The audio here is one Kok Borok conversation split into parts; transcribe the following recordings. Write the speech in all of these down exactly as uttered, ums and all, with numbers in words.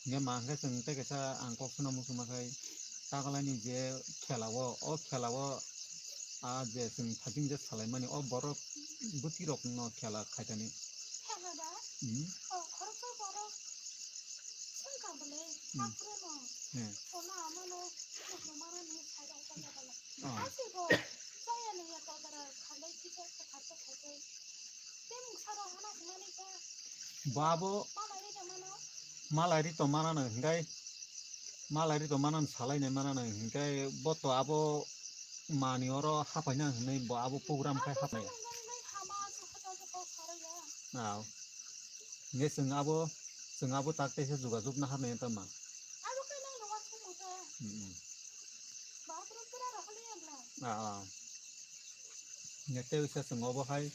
Hingke ma hingke chwng tei kaisa ang kok phano muchungma khai Tagalani je khela o, o khela o a je chwng thajing je salaimani o borok bwtwi rokno khela khaitani. Khela da? Hmm. O khoroksa borok songkha bwle, hmm, aphuru no. Hmm. Kono amano khoroksa manani sai rok bala bala. Oh. Aswk bo chaya nungya todara khalai kisa kisa kisa kisa. Tei mung saro hana hwnani kha. Bo abo malai ri tongmano? Malai ri tongmano hingkai. Malai ri tongmano salai nai mano hingkai bo to abo mani oro hapai na hwnwi bo abo program khai hapai. Hama aswk kha tongkha kok saraya. Aw. Hingke chwng abo, chwng abo tak teisa jogajog naharnai wngkha ma. Abo khe nang rwma songwkha. Hmm. Bathroom pura rw hwnwi ang bwla. Ah, ah. Hingke tei wngsa chwng obo hai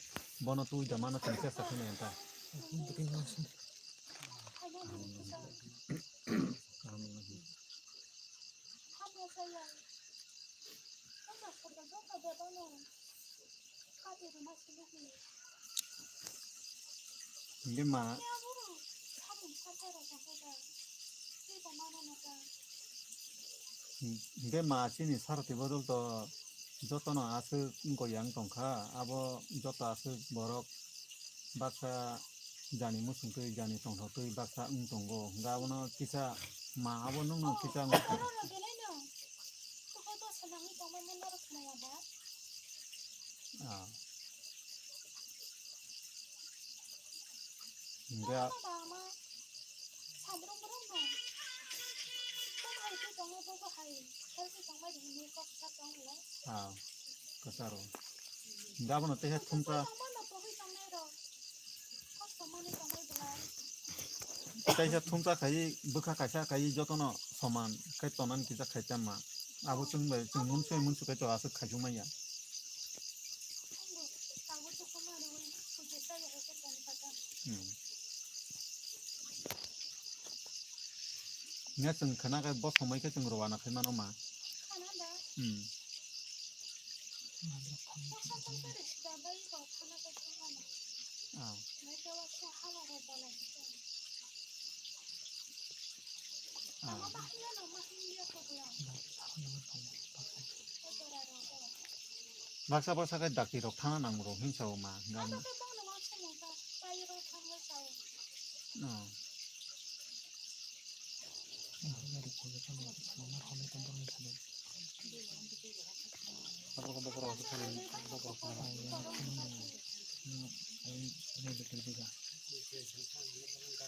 bono twi da mano chwng chesta khe nai wngkha. Hamya saya. Hamya saya joto bebano. Hingke ma, hingke ma chini sarati bodol to jotono aswk wngkha yang tongkha, abo joto aswk borok baksa jani muchungtwi, jani tongthokgwi baksa wng tongo, hingke abono kisa ma abo nwngno kisa wngkha. Ah. Hingke ah, kwcharo. Hingke abono teisa thumsa. Kaisa thumsa khai bwkha kaisa khai jotono soman khai tonani kisa khai chamma. Abo chwng bai chwng munsui munsui khai to aswk khai chwng manya. Hmm. Nya chwng khana khai bo somoi khe chwng rwna khai mano ma. Hmm. Ah. Ah. Baksa baksa khe dakti rok thana nang rw hinsa o ma. Ah.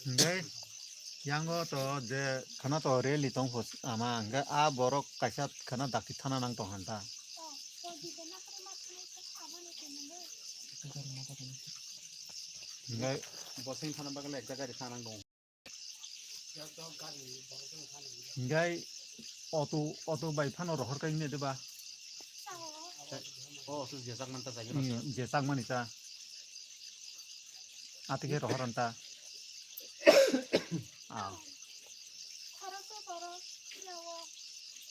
Hingke yango to je khana to rally tong phos ama hingke a borok kaisa khana dakti thana nang tong han ta. Hingke boseng thana bagwi ekta gari thana nang tong. Hingke auto, auto bai phano rohor kai hwnwi de ba? O, auto je chak man ta chai. Hmm, je chak mani ta. Ati khe rohor an ta. Ah. Khoroksa borok phiya o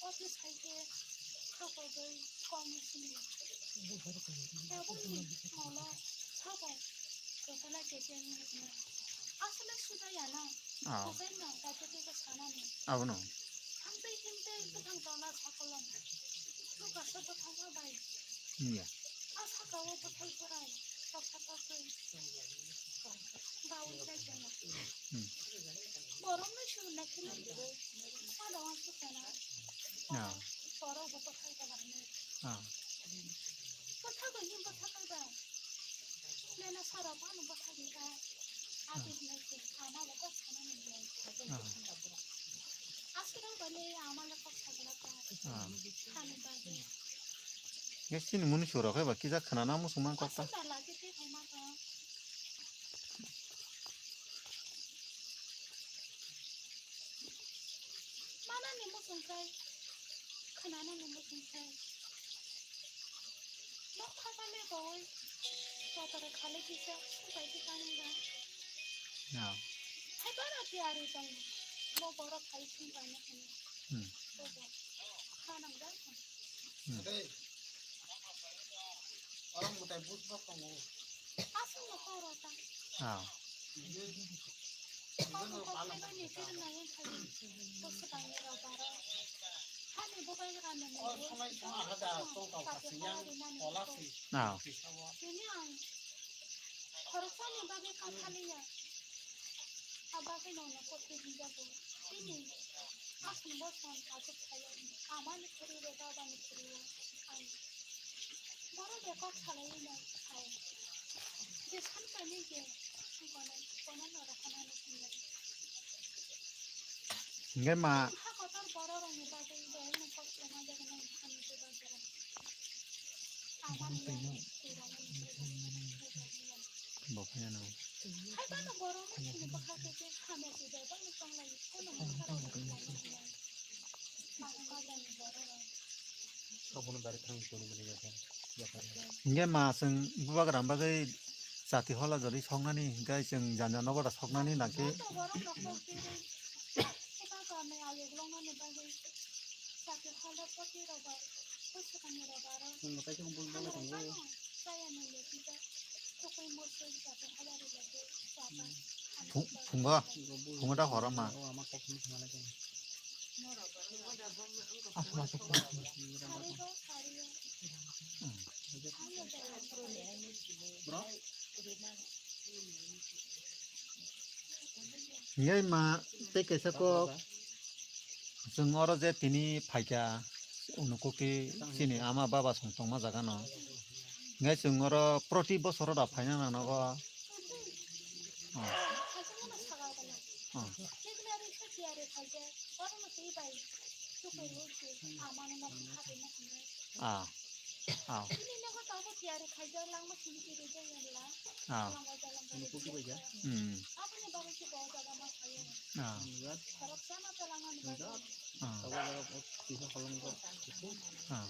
office hai khe khapogwi kok ni simi. Tabukni molo sabo kwchwla kechengni hwnwi. Aswkle suda ya na. Ah. Kwchai no kaitor teibo sana ni. Abono. Hamtwi himtwi bwkhang tongna sakolom. Bwkha se bwthangma bai. Iya. A saka o bwthai borai toksa tokwi. Bawi bai tongma. Hmm. Borok no suru na kheno. Ano ang sukana. Ah. Borok bo bwthai tongma. Ah. Bwthago him bwthago ba. Nena sara bano bwthai ni ba. Ati hinai se ama bo kok sana ni. Ah. Aswrang bale ama le kok sagala ka. Ah. Hani ba de. Ye sini muni sura khe ba kisa khana na musu man kok ta. Aswrang lagi te hai ma ka. Manani muchungkhai, khwnanani muchungkhai. Nok thangmani bawi kotoro khalai kisa subai kisa nungya. Ya. Hai bara tiyari tong, bo borok hai sungbai na hwnwi. Hmm. Bobo khanangjak. Hmm. Oro mwtai bus bo tongo. Aswk no koro ta. Ah. Kok ni kok khe bai ni kiri nai wng kha di. Ah. Tini ang khoroksani bagwi kathaliya. Abagwi nono kotwi hinjago. Tini aswk bosong kajak khayo. Amani khuri rw, babani khuri rw. Ang borok bai kok salaiwi no sao. Je sanpai ni je kono, kono no rw hanani sinai. Hingke ma. Ang ha kotor borok rokni bagwi belai no kosto ma jaga nang hani je bagwi. Amani no. Bo phai ano. Hai ba no borok no sini bwkha khe khe hamya se jai ba no tong lai kono ma khara. Hingke ma chwng bubagra bagwi chati hola jodi soknani hingke chwng janja nogo da soknani nangkhe. Phung-, phungo, phungo da horo ma. Hingke ma tei kaisa kok chwng oro je tini phaikha, unukuki chini ama baba song tongma jaga no. Hingke chwng oro proti bosoro da phaina nang nogo. Oh. Oh. Ah. Ah. Ah. Hmm. Ah. Ah. Ah.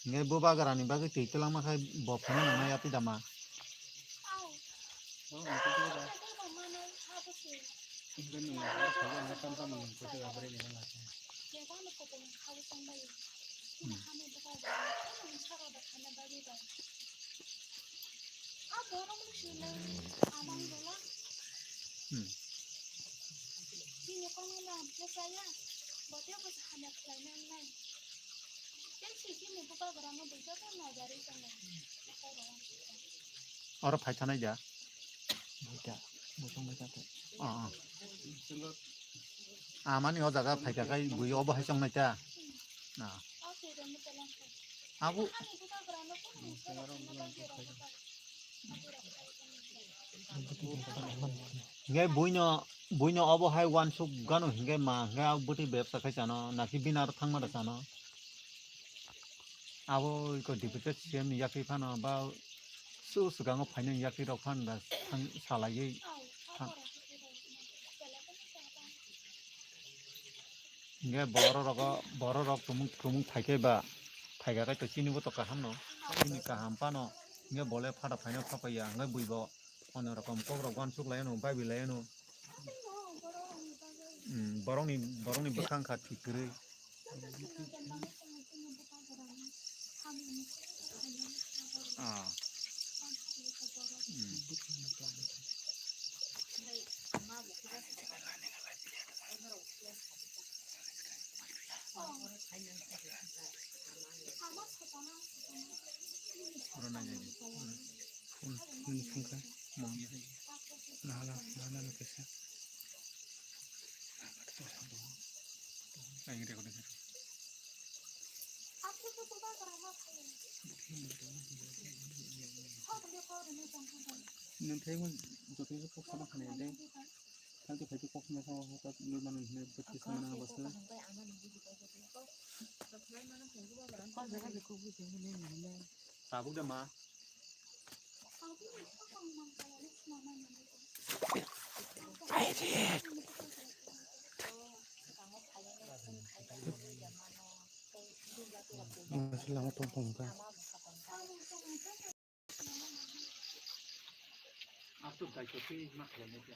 Nge bubagrani bagwi twi twlangma khai bo phano nangna yati dama. Hmm. Oro phaikha nai da. Baita, bosong baita khe. Ah, ah. Amani o jaga phaikha khai bui obo hai chongnai ta. Ah. Abo. Hingke buino, buino obo hai wansuk gano hingke ma hingke abo bwtwi bebsa khai chano, naki bini aro thangma da chano. Abo iko deputy C M ni yakri phano ba su swkango phainai yakri rok phano da thang salaiwi thang. Hingke borok rogo, borok rok tumung, tumung phaikhe ba, phaikha khe to chini bo to kaham no, chini kaham phano, hingke bole phata phaina phapaiya, hingke bui bo. Ono rokom kok rok wansuk lai ano, baibi lai ano. Hmm, borokni, borokni bwkha wngkha thik kwrwi. Ah. Hmm. Pura na jadi. Phone, phone sungkha. Nahala, nahala na kaisa. Ang recording khe. Nang thai mo joto joto kok sama khana de. Thank you, thank you, kok sama sama kok nul manu hine bwtwi sama nang basa. Tabuk de ma. Lama tong tong ka. Aswk daitwtwi ma khlainai khe.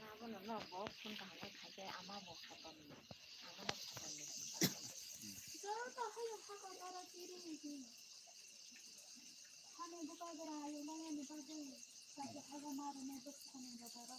Abono no bo phone kaham khe khaikhe ama bo khatorni, ama no khatorni. Joto hayung hakor oro tiri ni di. Hano buka gora hayung maya ni bagwi. Khaikhe hago ma rwmai bwswk hwnwi bo doro.